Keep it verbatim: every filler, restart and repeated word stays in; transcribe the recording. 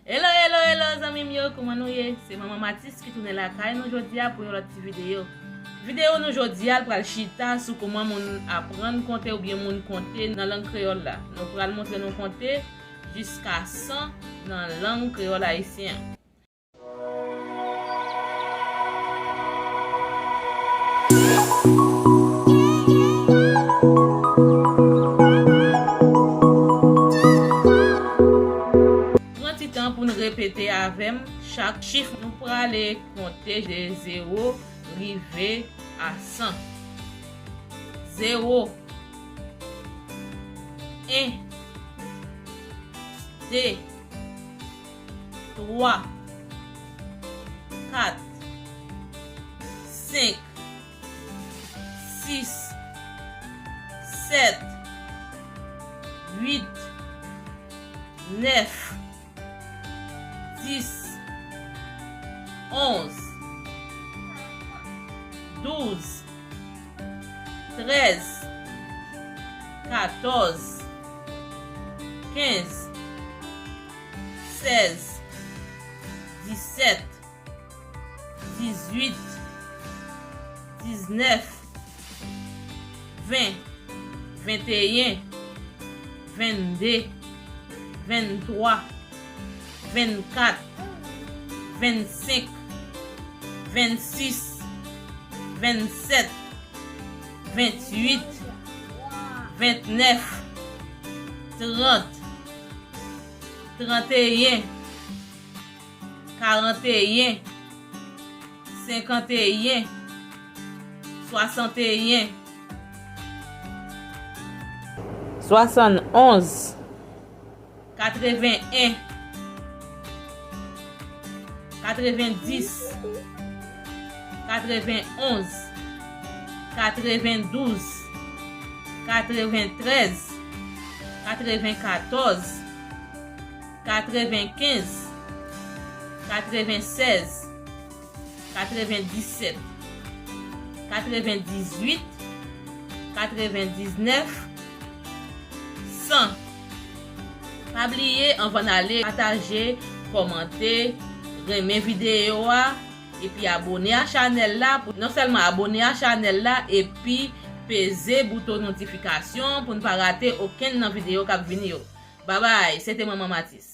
Hello, hello, hello, zanmi m yo, kouman nou ye? Se Manman Matis ki tounen lakay nou jodi a pou yon lòt ti videyo. Videyo nou jodi a pral chita sou kouman moun aprann konte oubyen moun konte nan lang kreyòl la. Nou pral montre nou konte jiska san nan lang kreyòl ayisyen an. Pran ti tan pou n repete avè m chak chif nou prale konte de zewo rive a san. Zewo, en, de, twa, kat, senk, sis, sèt, uit, nèf, dis, onz, douz, trèz, katòz, kenz, sèz, disèt, dizuit, diznèf, ven, venteyen, vennde, venntwa, vennkat, vennsenk, vennsis, vennsèt, ventuit, ventnèf, trant, tranteyen, karanteyen, senkanteyen, swasanteyen, swasannonz, katreven en, katrevendis, katrevennonz, katrevendouz, katreventrèz, katrevenkatòz, katrevenkenz, katrevensèz, katrevendisèt, katrevendizuit, katrevendiznèf, san. Pa bliye, anvan n ale, pataje, kòmante, renmen videyo a, epi abone a chanèl la, pou non sèlman abone a chanèl la, epi peze bouton notifikasyon pou n pa rate okenn nan videyo k ap vini yo. Babay, se te Manman Matis.